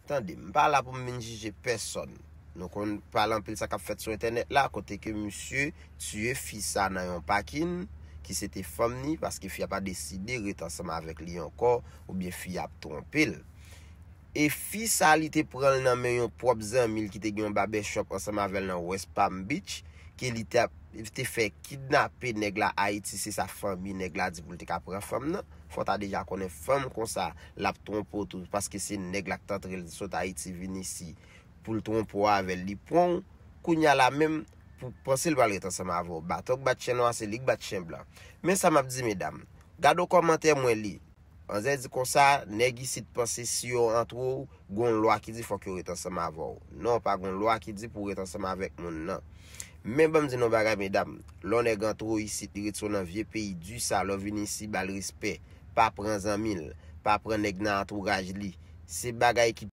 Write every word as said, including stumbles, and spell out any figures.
Tande, m pa la pou m vin jije pèsòn. Nou konn pale anpil sa k ap fèt sou entènèt la, kote ke misye tiye fi sa nan yon pakin, ki se te fanm ni, paske fi a pa deside ret ansanm avèk li ankò, oubyen fi a ap twonpe l. E fi sa, li te pran l nan men yon pwòp zanmi l ki te gen yon babèchòp ansanm avè l nan West Palm Beach, ke li te, ap- te fè kidnape nèg la Ayiti, se sa fanmi nèg la di pou l te ka pran fanm nan. Fò w ta deja konnen fanm konsa, l ap twonpe w tou, paske se nèg la k t antre l sot Ayiti vin isi pou l twonpe w avè l, li pran w, kounye a la menm, pou panse l pral ret ansanm avè w. Baton k bat chen nwa, se li k bat chen blan. Men sa m ap di medam, gade yon kòmantè mwen li. Manzè di konsa, nèg isit panse si yo antre w, gon lwa ki di fòk yo ret ansanm avè w. Non, pa gon lwa ki di pou w ret ansanm avèk moun nan. Men ban m di nou bagay, medam. Lè yon nèg antre w isit, li ret sou nan vye peyi di sa, lè w vin isi, ba l respè. Pa pran zanmi l, pa pran nèg nan antouraj li. Se bagay ki